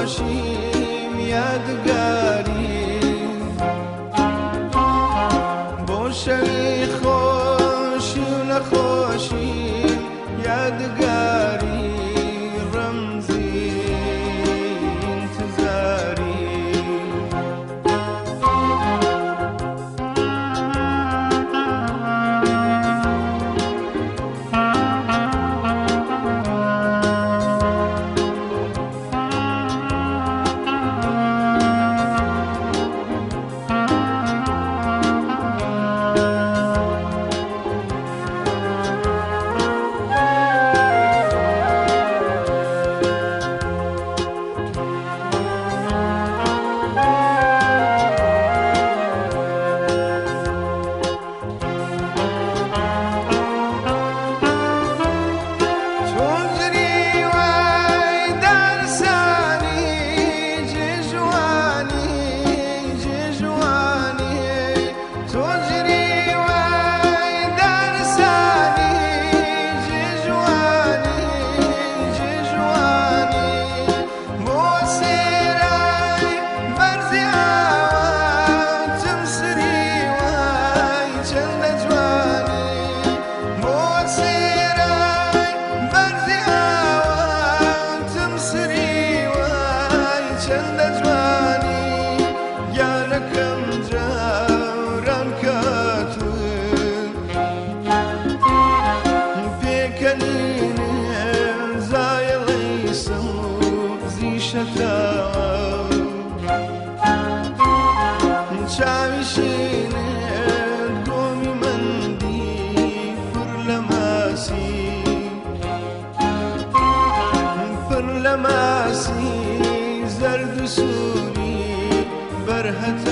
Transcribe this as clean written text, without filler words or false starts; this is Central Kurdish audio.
نەخۆشیم یادگاری بۆ شەوی خۆشی و نەخۆشیم یادگاری ڕەمزی انتظاری. تجری وای دارسانی ججوانی ججوانی تجری وای دارسانی ججوانی ججوانی بۆ سێرای بەرزی ئاواتم سری وای چەندە جوانی بۆ سێرای بەرزی ئاواتم سری وای چەندە جوانی گیانەکەم جاوران کاتون پێکەنینێ زایەڵەی سەوزی شەتاو چاوی شینێت گۆمی مەندی پڕ لە ماسی پڕ لە ماسی زەرد و سووری بەرهەتاوە.